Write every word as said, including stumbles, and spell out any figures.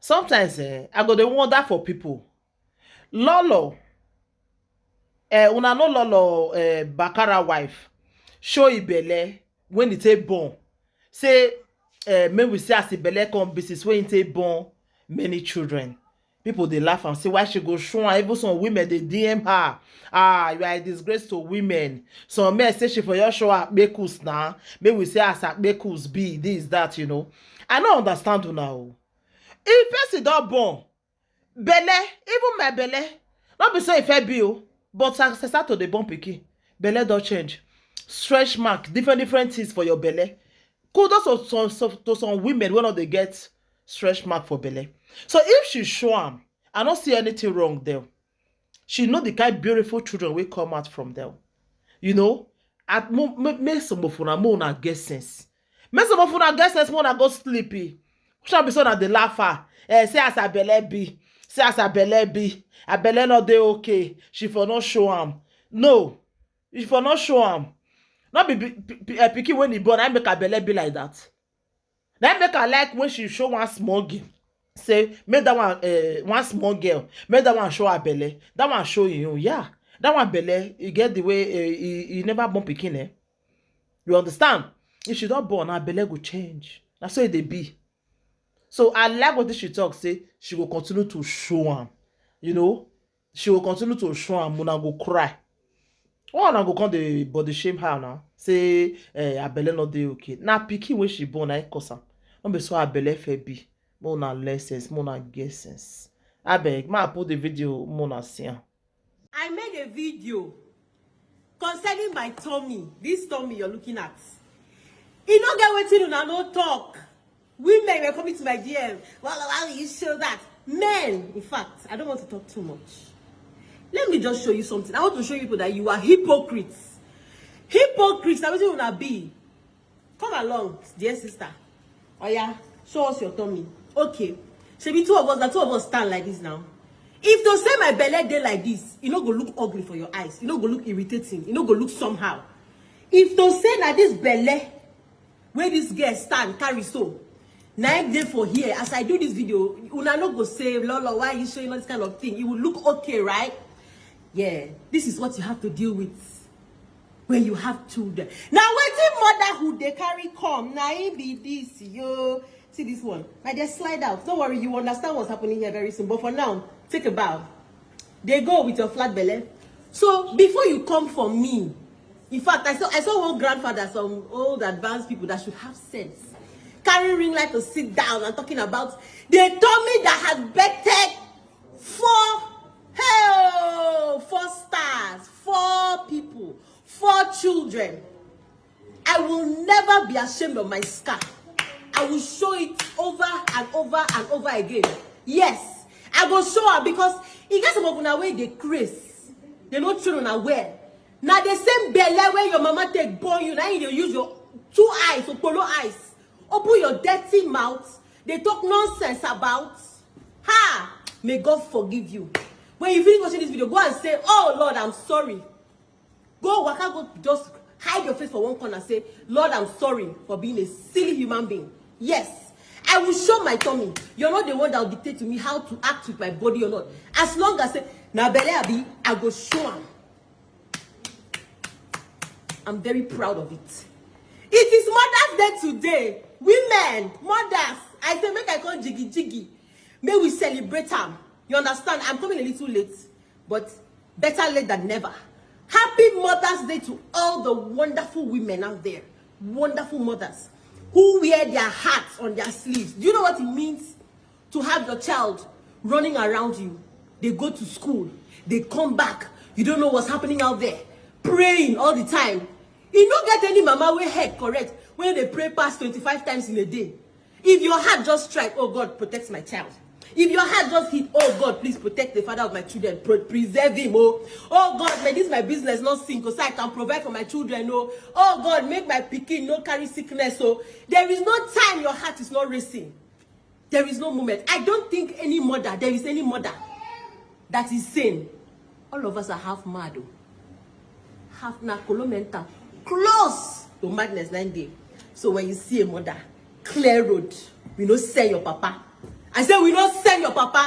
Sometimes eh, I go dey wonder for people. Lolo, eh, una know Lolo, eh, Bakara wife, show e belle when e take born. Say, eh, make we see as e belle come be since when e take born many children. People dey laugh and say why she go show am. Even some women dey D M her. Ah, you are a disgrace to women. Some men say she for your show akpekus now. Make we see as akpekus be this, that, you know. I no understand una o. If person don born, belle, even my belle, no be so e fit be o. But as I start to dey born pikin, belle don change. Stretch mark, different different things for your belle. Kudos to some, some, to some women wey no dey get stretch mark for belle. So if she show am, I no see anything wrong there. She know the kind beautiful children wey come out from there. You know, at mo- ma- make some of una, make una get sense. Make some of una get sense, make una go sleepy. Shall be so that they laugh her. Eh, say as her belle be, say as her belle be, her belle no dey okay. She for no show am. No, she for no show am. Not be, be, be, be a pikin when he born, I make her belle be like that. Then make her like when she show one small girl. Say make that one, uh, one small girl, make that one show her belle. That one show you, yeah. That one belle, you get the way uh, he, he never born pikin, eh? You understand? If she don't born, her belle go change. That's how they be. So I like what she talk. Say she will continue to show am. You know, she will continue to show am. Una go cry. Why una go come dey body shame her now? Say eh, her belle no dey okay. Na pikin wey she born na im cause am. No be so her belle fit be. Make una learn sense, make una get sense. Abeg, make I put the video, make una see am. I made a video concerning my tummy. This tummy you're looking at. E no get wetin una no talk. Women were coming to my D M. Well, why will you show that? Men, in fact, I don't want to talk too much. Let me just show you something. I want to show you people that you are hypocrites. Hypocrites, na wetin una be. Come along, dear sister. Oya, show us your tummy. Okay. Shebi two of us, na two of us stand like this now. If to say my belle dey like this, e no go look ugly for your eyes. E no go look irritating. E no go look somehow. If to say na this belle wey this girl stand carry so, na im dey for here. As I do this video, una no go say, "Lolo, why are you showing all this kind of thing?" It will look okay, right? Yeah, this is what you have to deal with when you have children. Na wetin motherhood dey carry come, na im be this, yo. See this one. My dear, slide out. Don't worry, you understand what's happening here very soon. But for now, take a bow. Dey go with your flat belle. So before you come for me, in fact, I saw I saw one grandfather, some old advanced people that should have sense, carrying ring light to sit down and talking about the tummy that has birthed four, hell, four stars, four people, four children. I will never be ashamed of my scar. I will show it over and over and over again. Yes, I go show am because e get some of una wey dey craze. They no train una well. Na the same belle wey your mama take born you, na you dey use your two eyes, okpolo eyes, open your dirty mouth, dey talk nonsense about. Ha! May God forgive you. When you finish watching this video, go and say, "Oh Lord, I'm sorry." Go waka, go just hide your face for one corner, say, "Lord, I'm sorry for being a silly human being." Yes, I will show my tummy. You're not the one that will dictate to me how to act with my body or not. As long as say na belle abi, I go show am. I'm very proud of it. It is Mother's Day today. Women, mothers, I say make I come jiggy jiggy. May we celebrate am. You understand? I'm coming a little late, but better late than never. Happy Mother's Day to all the wonderful women out there. Wonderful mothers who wear their hearts on their sleeves. Do you know what it means to have your child running around you? They go to school, they come back. You don't know what's happening out there. Praying all the time. You no get any mama wey head correct when they pray past twenty-five times in a day. If your heart just strike, "Oh God, protect my child." If your heart just hit, "Oh God, please protect the father of my children, pre- preserve him." Oh, "Oh God, may this my business not sink, so I can provide for my children." Oh, "Oh God, make my pikin no carry sickness." So there is no time your heart is not racing. There is no moment. I don't think any mother, there is any mother that is sane. All of us are half mad. Oh. Half na kolo mental. Close to madness nine day. So when you see a mother, clear road. You know, sell your papa. I say we no send your papa.